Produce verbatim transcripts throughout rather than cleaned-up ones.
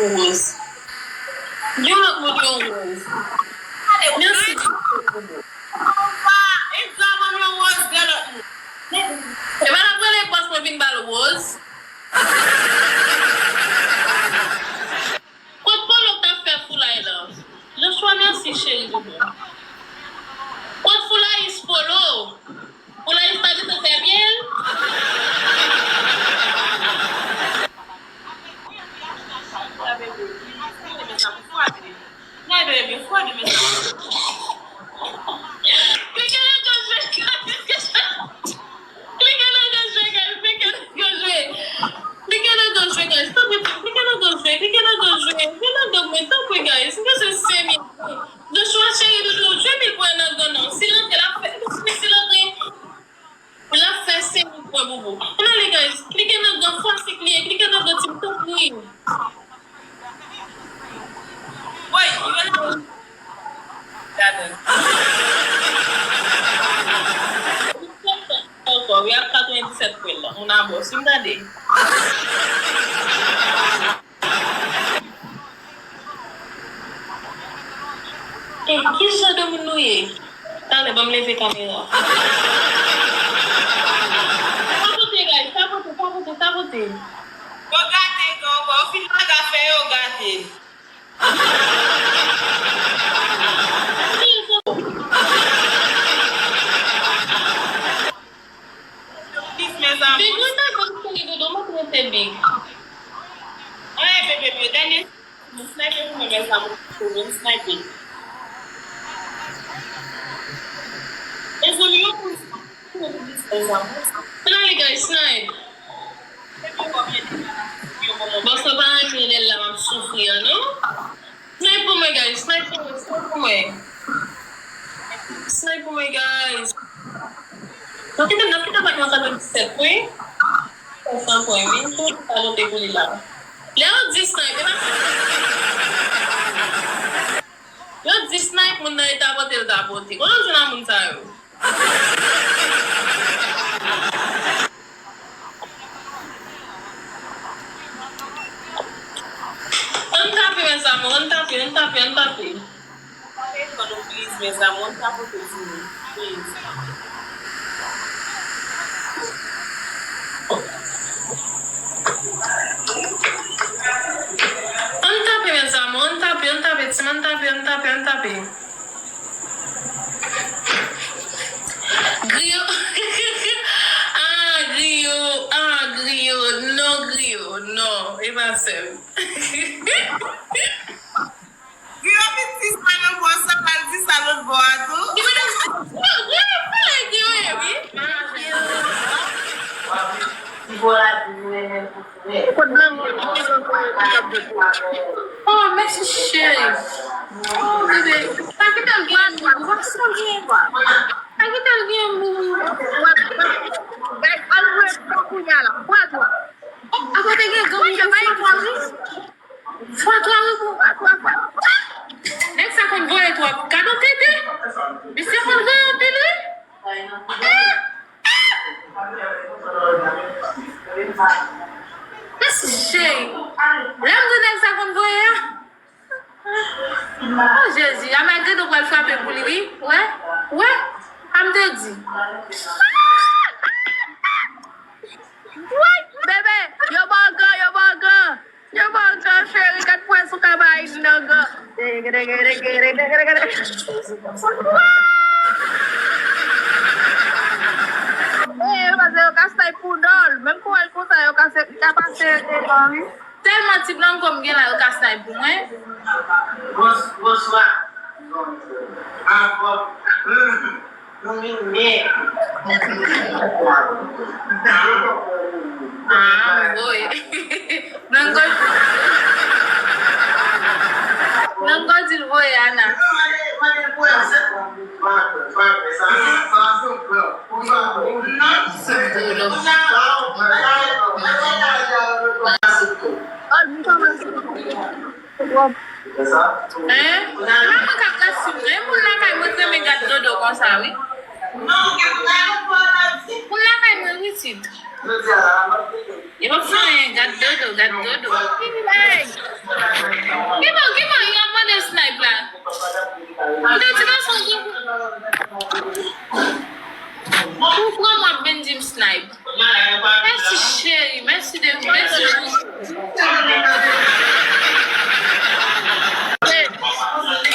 Yon lòt moun yon woz. Mèsi. Yon woz, yon lòt moun. E pa la premye pòs mwen vin ba l woz. Kot Polo k t ap fè foulay la? Joshua, mèsi, cheri doudou. Kot foulayis Polo? Foulayis pa gentan fè byen l? Klike nan gòj mwen. Klike nan gòj mwen, guys. Klike nan gòj mwen. Klike nan gòj mwen, guys. Tanpri, klike nan gòj mwen. Klike nan gòj mwen. Vin nan gòj mwen, tanpri, guys. M bezwen senk mil. Joshua, cheri doudou, jwe mil pwen nan gòj non. Si l antre, l ap fè, si l antre, l ap fè senk mil pwen, boubou. Ann ale, guys. Klike nan gòj, fwa sik li ye. Klike nan gòj, tanpri. Woy, yo la. Gade. Ankò, wi, ak katrevenndisèt pwen la. Moun a bò, si m gade. Eh, ki jan de moun nou ye? Talè, ban m leve kamera. Sabote, guys, sabote, sabote, sabote. Yo gate, gon, gon, yo fin lage afè yo, gate. Big, mwen ta konn kouri dodo, mwen trete Big. Anyen, bebe, bebe, dènye, mwen snipe pou mwen, mezanmi, pou mwen snipe. Mezanmi, yo pou mwen snipe, mezanmi. Ann ale, guys, snipe. Bòs mwen pa renmen lè l la, m ap soufri an, non. Snipe pou mwen, guys. Snipe pou mwen, snipe pou mwen. Snipe pou mwen, guys. N ap kite, n ap kite bak nan katrevenndisèt, wi. Sa pwen, wi. Tout sa note pou li la. Lè yo di snipe, e pa yo di snipe, moun nan e tapote, l tapote. Kote w jwenn a moun sa yo? Ann tape, mezanmi, ann tape, ann tape, ann tape. Tape fò nou, please, mezanmi, ann tapote timoun, please. Ann tape, mezanmi, ann tape, ann tape, timoun, ann tape, ann tape, ann tape. Griyo. Ah, Griyo. Ah, Griyo. Non, Griyo. Non, e pa sè m. Griyo vin di sa nan bò sa, l al di sa lòt bò a tou. Griyo, Griyo, Griyo, Griyo, wi. Kot blan mwen? Oh, mèsi cheri. Oh, bebe. Pa kite l gen moun. Pa kite l gen moun. Guys, al voye fò kounye a la. Fwa twa. Oh, akote gen gang. Fwa twa, wi, fwa twa, fwa twa. Nèg sa konn voye twòp. Gad on tete. Misye konn voye anpil, wi. Eh! Eh! Mèsi, cheri. Lè m di nèg sa konn voye a. Oh, Jezi. A, malgre nou pral frape pou li, wi. Wè? Wè? A m te di. Woy, bebe, yo ba w gan, yo ba w gan. Yo ba w gan, cheri, gad pwen sou kabayin nan gan. Eh, yo panse yo ka snipe pou dòl. Menm kou wè l konsa, yo ka se, ka pase devan, wi. Tèlman ti blan kòm gen la, yo ka snipe pou mwen. Bonswa. Anfòm. Mwen vin byen. Ah, woy. Blan gòj. Blan gòj di l voye Ana. Hein? Mwen mwen k ap gad sou mwen. Moun lakay mwen renmen gad dodo konsa, wi. Moun lakay mwen Isit. Yo p ap fè anyen, gad dodo, gad dodo. Hey! Kiman, kiman, y ap mande snipe la? Ou te di gason, ou pran m w ap vin di m snipe. Mèsi cheri, mèsi de, mèsi.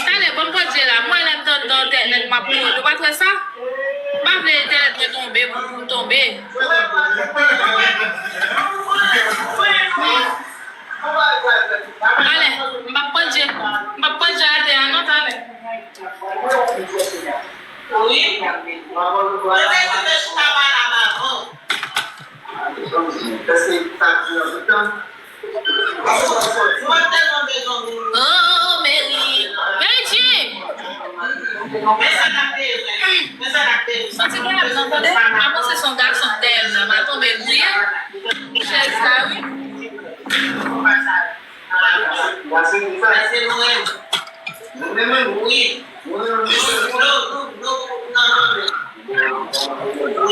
Talè, bon Bondye la, mwen lè m t anndan entènèt m ap mouri. Ou pa t wè sa? M pa vle entènèt mwen tonbe pou m tonbe. Talè, m p ap pran dje, m p ap pran dje atè a non talè. Wi. Mwen te tonbe sou tabal la avan. Èske sa di anpil tan? Mwen tèlman bezwen moun. Oh, Mary. Mary Jane! Men sa n ap bezwen. Men sa n ap bezwen. Santi gen lòt nan tande? Avanse son gason tèlman. M a tonbe ri. Chèz la, wi. Pase Noël. Wi. Wi,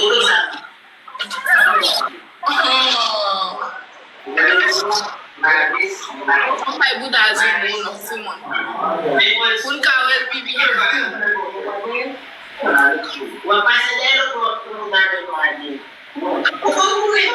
konsa. Yon pay bouda Zoumo non, timoun. Pou n ka wè l pi byen. W ap pase dèyè lòt bò pou nou gade nou a di. Ou konn kouri?